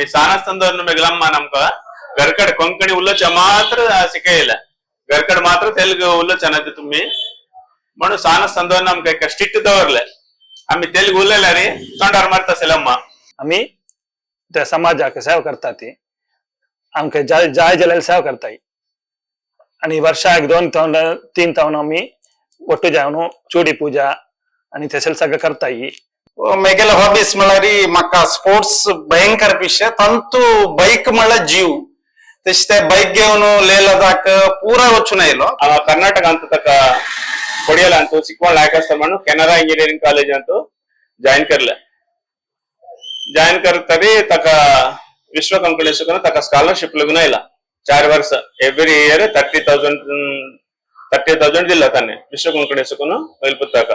आम्ही सान आसतना मेगलम्मा आमकां घरकड कोंकणी उलोवच्या मात्र शिकयले, घरकड मात्र तेलुगु उलोवच्या तुम्ही म्हणून सान आसतना आमकां एक स्ट्रिक्ट दवरले. आम्ही तेलुगु उलयल्यार तोंडार मारता अम्मा. आम्ही त्या समाजाक सेवा करता ती, आमकां जाय जाय जाल्यार सेवा करताय. आणि वर्षाक 2 तवन 3 तवन आम्ही ಒಟ್ಟು जावन चूडी पूजा आणि थेसल सगळं करताय. मेगेले हॉबीज म्हळ्यार म्हाका स्पोर्ट्स भयंकर पिशे, ತಂತು ಬೈಕ್ म्हळ्यार जीव. तशें ते बೈक घेवन लेह लडाख पूरा वचून आयलो. ಕರ್ನಾಟಕ ಅಂತ ತಕ್ಕ ಕೊಡಿಯಲ್ಲ ಅಂತ ಸಿಕ್ಕೊಂಡು लायक म्हणून ಕೆನರಾ ಇಂಜಿನಿಯರಿಂಗ್ ಕಾಲೇಜ್ ಅಂತ ಜಾಯಿನ್ करले. ಜಾಯಿನ್ करतरी ತಕ ವಿಶ್ವ ಕಂಪನಿ ತಕ ಸ್ಕಾಲರ್ಶಿಪ್ ಲಗುನ ಇಲ್ಲ 4 ವರ್ಷ ಎವ್ರಿ ಇಯರ್ 30,000 30,000 दिला ತಾನೆ ವಿಶ್ವ ಕೊಂಕಣಿ ಸುಕನು ತಕ.